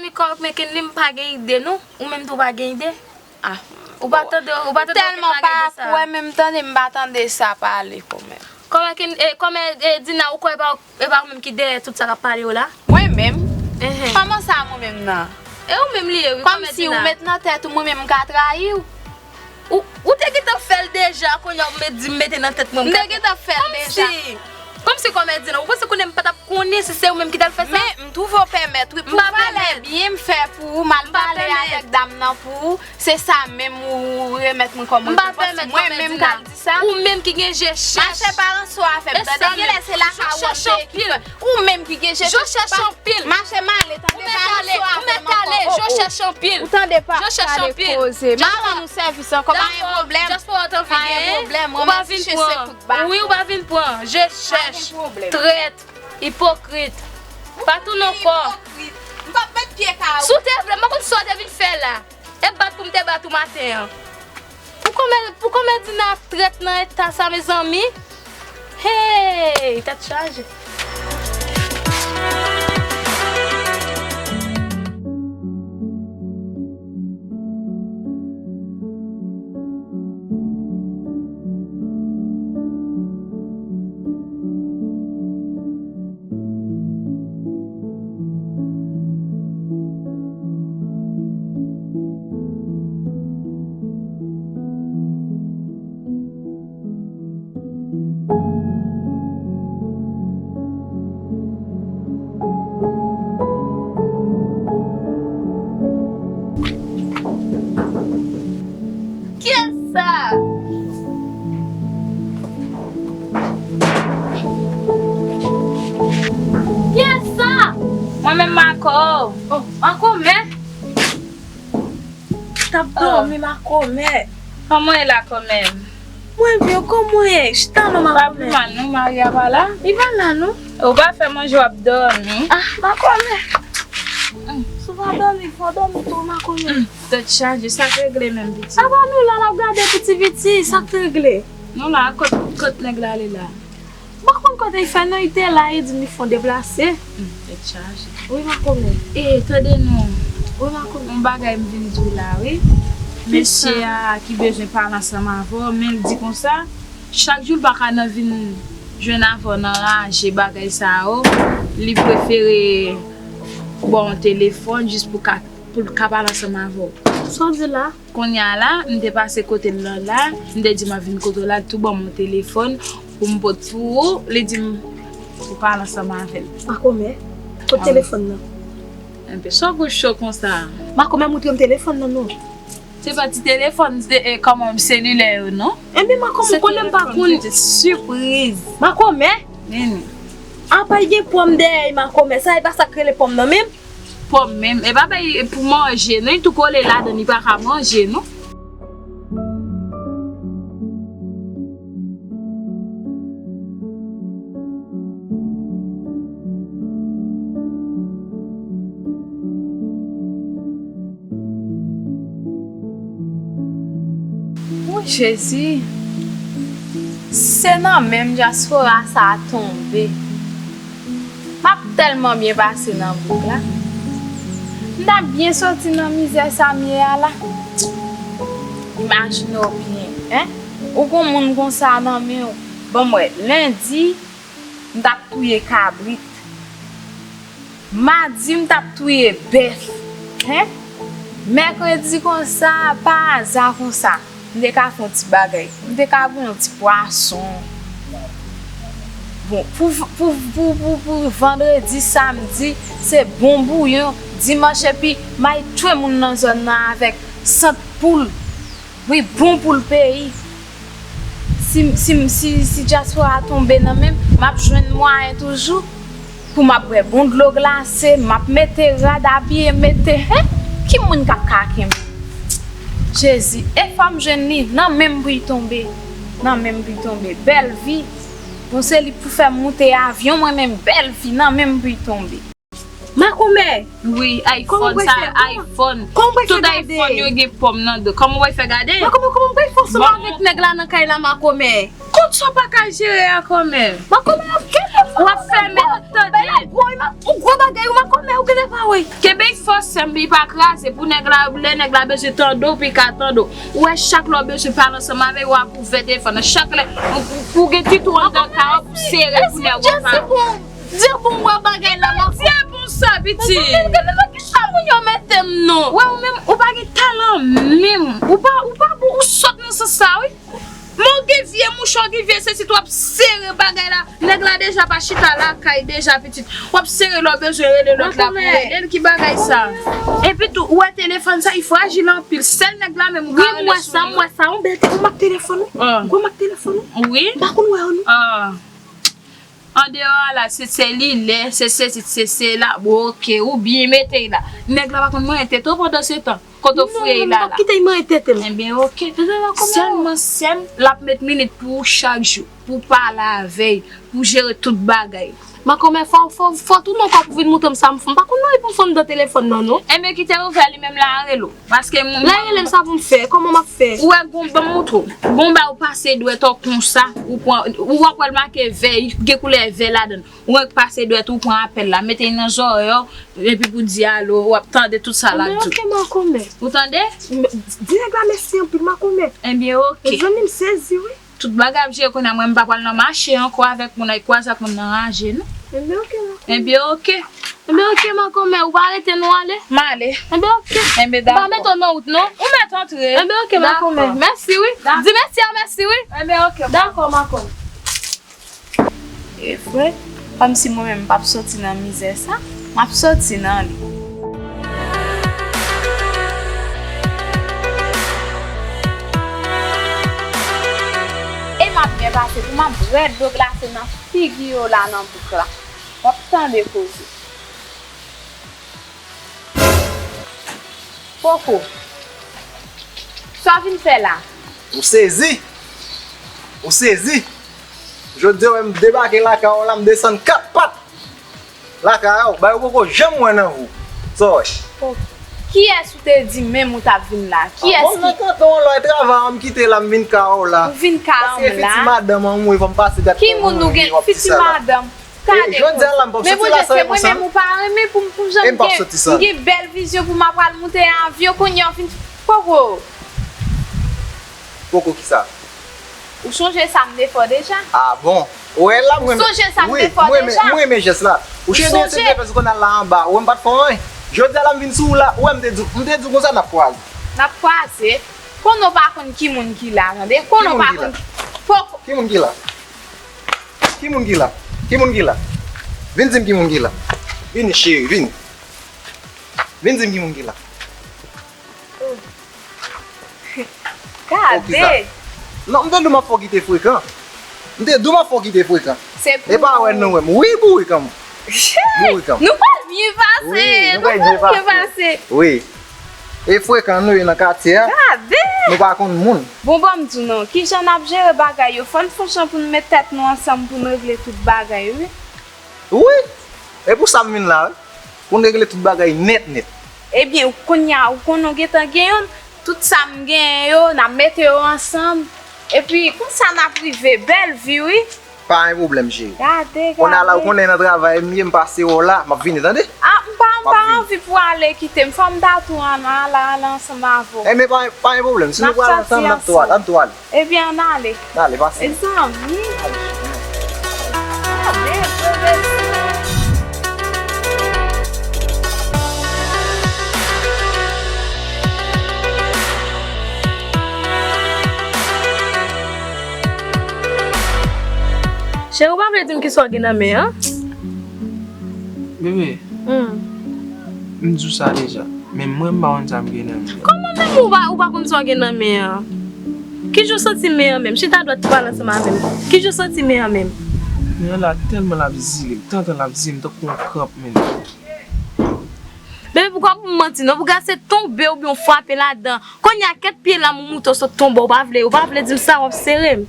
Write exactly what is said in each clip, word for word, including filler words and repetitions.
Mezanmi, kòmè Kenly, m pa gen ide non. Ou menm tou pa gen ide? Ah. Ou pa tande, ou pa tande, ou tèlman pa kwè, menm tande m pa tande sa pale kòmè. Kòmè Ken, eh, kòmè, eh, Dina, ou kwè e pa, e pa ou menm ki dèyè tout sa k ap pale yo la? Mwen menm? Enhen. Kòman sa mwen menm nan? E ou menm li ye, wi, kòmè Dina. Kòmsi ou met nan tèt ou mwen menm m ka trayi w? Ou, ou te gentan fè l deja, kounye a ou met, di m mete nan tèt mwen, m te gentan fè l deja. Kòmsi, kòmsi kòmè Dina, ou panse kounye a m pa t ap konnen si se ou menm ki t al fè sa? Men m twouve w pèmèt, wi, pou valè byen m fè pou ou, m al pale avèk dam nan pou ou, se sa menm ou remèt mwen kòm rekònpans, mwen menm k al di sa? Ou menm ki gen je chèch. Mache pa ranse w avè m, tande, genlè se lakay ou an te ki fè. Ou menm ki gen je chèch, pa mache m ale, tande, pa ranse w avè m ankò. Je chèch anpil. Ou tande, pa pale koze. M ap rann ou sèvis ankò, pa gen pwoblèm. Pa gen pwoblèm, mwen mèt chèche kout ba. Wi, ou pa vin pran. Je chèch. Trèt. Ipokrit. Pa tounen ankò. M p ap met pye kay ou. Si w te vle, m pa konn sa w te vin fè la. E bat pou m te bat ou maten an. Pou kòmè, pou kòmè Dina trèt nan eta sa, mezanmi. Hey, tèt chaje. Kiyès sa? Kiyès sa? Mwen menm, Mako. Oh, Makomè. T ap dòmi, Makomè. Kòman w ye la, kòmè? Mwen byen, kòman w ye? Chita non, Makomè. Pa pi mal non, Maria pa la? Li pa la non. Ou pa fè manje, w ap dòmi. Ah, Makomè. Si w pa dòmi, fò w dòmi tou, Makomè. Tèt chaje, sa k regle menm, pitit? Apa nou la, n ap gade piti piti, sa k regle? Nou la, kot, kot nèg la ale la? M pa konn kote l fè non, li te la, li di m li fon deplase. Hmm, tèt chaje. Wi, Makomè. E, tande non. Wi, Makomè. Yon bagay m vin di w la, wi. Mesye a ki bezwen pale ansanm avè w, men l di konsa, chak jou l pa ka nan vin jwenn avè w nan raje bagay sa yo, li prefere ba w yon telefòn jis pou ka, pou l ka pale ansanm avè w. Sa w di la? Kounye a la, m te pase kote l lan la, m te di m ap vin kote w la, l tou ban m yon telefòn pou m pot pou ou, li di m pou pale ansanm avè l. Makomè, kot telefòn nan? Enben, sa w gouch cho konsa? Makomè, montre m telefòn nan non. Se pa ti telefòn, se, e, kòman, selilè yo non. Enben, Makomè, konnen m pa konn. Sipriz. Makomè? Nini. Apa l gen pòm dèyè l, Makomè, sa e pa sa k rele pòm nan menm? Pòm menm, e pa bay pou manje non, li tou kole ladan, li pa ka manje non. O Jezi, se nan men m dyaspora sa a tonbe. M ap tèlman byen pase nan bouk la. M t ap byen soti nan mizè sa m ye a la. Imajine w byen, en? Ou gon moun konsa nan men w. Ban m wè, lendi, m t ap touye kabrit. Madi, m t ap touye bèf. Hen? Mèkredi konsa, pa aza konsa, m te ka fè yon ti bagay. M te ka pran yon ti pwason. Bon, pou, pou, pou, pou, pou vandredi, samdi, se bon bouyon. Dimanch, epi m al tchwe moun nan zòn nan avèk sant poul. Wi, bon pou l peyi. Si, si, si, si dyaspora tonbe nan men m, m ap jwenn mwayen toujou pou m ap bwè bon dlo glase, m ap mete rad, abiye, mete, hen? Ki moun k ap ka kenbe m? Jezi, e fò m jwenn li, nan men m pou l tonbe, nan men m pou l tonbe. Bèl vi, bon, se li pou fè m moute avyon, mwen menm, bèl vi, nan men m pou l tonbe. Makomè! Wi, iPhone sa, iPhone. Kòman w pral fè gade? Tout iPhone yo gen pòm nan do. Kòman w pral fè gade? Makomè, kòman w pral fè ansanm avèk nèg la nan kay la, Makomè? Tout sa w pa ka jere a kòmè. Makomè, ap kenbe fò. W ap fèmen, tande. Ou gwo bagay, ou makomè, ou kenbe pa, wi. Kenbe fò, sè m, li pa kraze. Pou nèg la, lè nèg la bezwen tande w, pou l ka tande w. Ou wè, chak lè w bezwen pale ansanm avè l, w ap ouvè telefòn nan. Chak lè, pou, pou gen ti twou anndan kay ou, pou sere pou nèg ou pale. Di bon, wè bagay la, la. Di bon sa, pitit. Mezanmi, gade nan kisa moun yo mete m, non. Wè, ou menm, ou pa gen talan menm. Ou pa, ou pa bon, ou sòt nan sans sa, wi. Men w gen vye mouchwa, w gen vye sesi, w ap sere bagay la. Nèg la deja pa chita lakay, deja, pitit. W ap sere lè w bezwen rele lòt la pou rele l, ki bagay sa. Epi tou, ou wè telefòn sa, li frajil anpil. Sèl nèg la menm ou ka rele sou li. Wi, m wè sa, m wè sa. Yon bèl te-, yon mak telefòn, wi. Gwo mak telefòn, wi. Wi. M pa konn wè yo, non. Andeyò a la, se selilè, se sesi, se sela. Bon, oke, ou byen mete l la. Nèg la pa konn manyen tete w pandan se tan. Kote w fouye l la la. Non, m p ap kite l manyen tete m. Enben, oke. Sèlman, sè m, l ap met minit pou ou chak jou, pou w pale avè l, pou w jere tout bagay. Makomè, fò, fò, fò tounen kò pou vin montre m sa m fè. M pa konn manyen pou m fè anndan telefòn nan, non. Enben, kite l ouvè li menm la, rele w. Paske mwen. Lè rele m, sa pou m fè? Kòman m ap fè? Ou wè, gon, ban m montre w. Gon bagay ou pase dwèt ou konsa, ou pran, ou wè, w ap wè l make vè, gen koulè vè ladan l. Ou wè, pase dwèt ou, pran apèl la, mete l nan zòrèy ou, epi pou di alo, w ap tande tout sa l ap di w. Enben, oke, makomè. Ou tande? Di nèg la mèsi anpil, makomè. Enben, oke. Mezanmi, m sezi, wi. Tout bagay ap jere kounye a, mwen m pa pral nan mache ankò avèk moun, al kwaze ak moun nan raje, non. Enben, oke, makomè. Enben, oke. Enben, oke, makomè, ou pa rete nou ale? M ale. Enben, oke. Enben, dakò. M pa mete w nan wout, non. Ou mèt antre. Enben, oke, makomè. Dakò. Mèsi, wi. Dakò. Di mèsi a mèsi, wi. Enben, oke. Dakò, makomè. E vre, kòmsi mwen menm m p ap soti nan mizè sa, m ap soti nan li. E m ap byen pase pou m ap bwè dlo glase nan figi yo la nan bouk la. W ap tande koze. Poko. Sa w vin fè la? Ou sezi? Ou sezi? Jodi a, wè m debake lakay ou la, m desann kat pat lakay ou, bagay ou poko janm wè nan vi w. Sa w wè? Poko. Kiyès ou te di menm ou t ap vin la? Kiyès ki. Bon, m nan kanton an, lè travay an, m kite la, m vin kay ou la. Ou vin kay an la? Paske fiti madanm an mouri, fò m pase gad kòman mouri, w ap di sa la. Ki moun ou gen? Fiti madanm. Gade, jodi a la, m p ap soti la san reponn sa. Mwen menm ou pa renmen pou m, pou m janm gen, m gen bèl vizyon pou m ap pral moute avyon, kounye a w vin. Poko. Poko kisa? Ou sonje sa m te fè w deja? A bon? Ou wè la, mwen. Ou sonje sa m te fè w deja? Wi, mwen, mwen renmen jès la. Ou sonje se m te fè sou kanal la anba, ou wè m pa t fè w anyen. Jodi a la, m vin sou ou la, ou wè m te di, m te di w konsa n ap kwaze. N ap kwaze? Konnen w pa konn ki moun ki la, tande? Konnen w pa konn. Poko. Ki moun ki la? Ki moun ki la? Ki moun ki la? Vin di m ki moun ki la. Vini, cheri, vini. Vin di m ki moun ki la. Gade. Non, m te di w m ap fè w kite frekan. M te di w m ap fè w kite frekan. Se pou. E pa wè non, wè m. Wi, bourik an mwen. Bourik an mwen. Nou pral byen pase. Wi, nou pral byen pase. Wi. E frekan nou ye nan katye a. Gade. Nou pa konn moun. Bon, ban m di w non, kijan n ap jere bagay yo? Fò n fè yon jan pou n met tèt nou ansanm pou n regle tout bagay, wi. Wi. E pou sa m vin la, wi. Pou n regle tout bagay nèt, nèt. Ebyen, kounye a, ou konnen w gentan gen youn, tout sa m genyen yo, n ap mete yo ansanm. Epi, konsa n ap rive, bèl vi, wi. Pa gen pwoblèm, cheri. Gade, gade. Kounye a la, ou konnen nan travay m ye, m pase wè w la, m ap vini, tande? A, m pa, m pa anvi pou w ale kite m. Fò m ta tou ann, ale, ale ansanm avè w. Enben, pa, pa gen pwoblèm. Si nou pral ansanm, n ap tou ale, ann tou ale. Ebyen, ann ale. N ale, pase. Mezanmi. Gade, gade. Cheri, ou pa vle di m kisa w gen nan men an? Bebe, hmm, m di w sa deja, men mwen m pa konn sa m gen nan men an. Kòman menm ou pa, ou pa konn sa w gen nan men an? Kijan w santi men an menm? Chita dwat pou pale ansanm avè m. Kijan w santi men an menm? Men an la tèlman l ap zile m, tantan l ap zile m tankou yon kranp menm. Bebe, poukò pou m manti non? Poukò se tonbe oubyen w frape ladan? Kounye a, kèt pye la, m moute w sot tonbe, w pa vle, w pa vle di m sa, w ap sere m.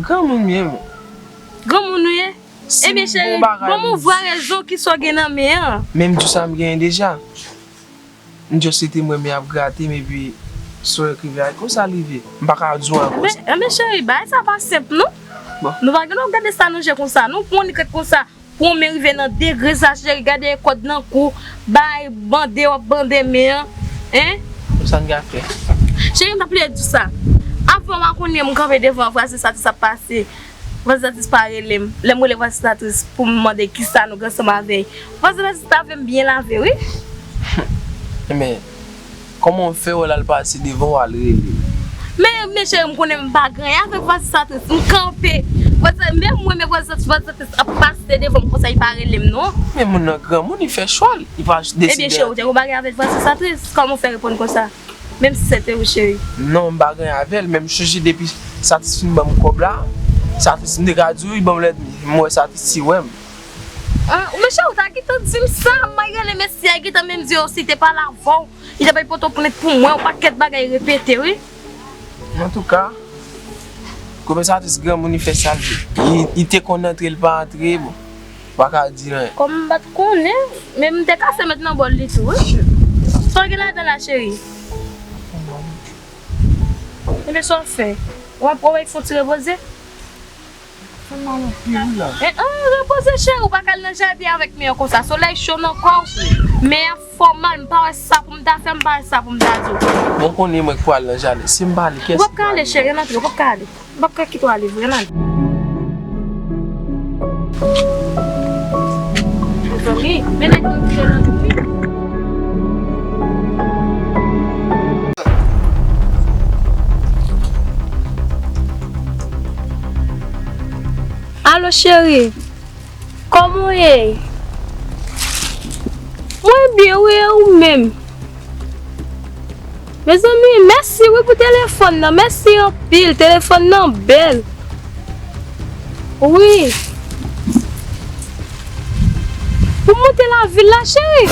Granmoun m ye, men. Granmoun ou ye? Ebyen, cheri, ban m yon vrè rezon kisa w gen nan men an. Men m di w sa m genyen deja. M just rete m wè men ap grate m epi Sou ekriven a, konsa l rive. M pa ka di w ankò. Enben, enben, cheri, bagay sa pa senp, non. Bon. Nou pa gen dwa gade sa nan je konsa, non. Pou yon nèg ret konsa, pou yon men rive nan degre sa, cheri, gade kòd nan kou, bay bande, w ap bande men an. Hein? Konsa n ka fè. Cheri, m t ap plede di w sa. Avan makonnen m kanpe devan vwazen sa, sa ap pase. Vwazen Satis pa rele m. Lè m rele Vwazen Satis pou m mande kisa nou gen ansanm avè l. Vwazen Satis t avè m byen lave, wi. Men, kòman w fè wè l al pase devan w al rele l? Men, men cheri, m konnen m pa gen anyen avèk Vwazen Satis. M kanpe. Vwazen, menm mwen, men Vwazen Satis, Vwazen Satis ap pase devan m konsa, li pa rele m, non. Men moun nan granmoun, li fè chwa l. Li pa deside. Ebyen, cheri, ou te gen yon bagay avèk Vwazen Satis? Kòman w fè reponn konsa? Menm si se te ou, cheri. Non, m pa gen avè l, men m sonje depi Satis fin ban m kòb la, Satis, m te ka di w, li ban m lènmi. M wè Satis ti wè m. Ah, men cheri, ou ta gentan di m sa, m al rele mesye a, li gentan menm di yo si te pale avè w, li ta bay pote w plent pou mwen, yon pakèt bagay repete, wi. Antouka, kòm Satis granmoun, li fè sa l vle. Li, li te konn antre, li pa antre, bon. Pa ka di anyen. Kòm m pa t konnen, men m te kase met nan bòl li tou, wi. Sa w gen ladan la, cheri? Ebyen, sa w ap fè? W ap, w ap fè yon ti repoze? Fè mal anpil, wi, la. E, an, repoze, cheri, ou pa ka al nan jaden avèk men an konsa. Solèy cho nan kò w, men ap fè w mal, m pa wè sa pou m ta fè, m pa wè sa pou m ta di w. Bon, konnen mwen k pral nan jaden. Si m pa ale, kiyès ki pral? Ou p ap ka ale, cheri, ann antre, ou p ap ka ale. M p ap ka kite w ale vre, nan. Wi, men nèg yo vle nan tou, wi. Alo, cheri. Kòman w ye? Mwen byen, wi, e ou menm? Mezanmi, mèsi, wi, pou telefòn nan. Mèsi anpil. Telefòn nan bèl. Wi. Ou monte lavil la, cheri?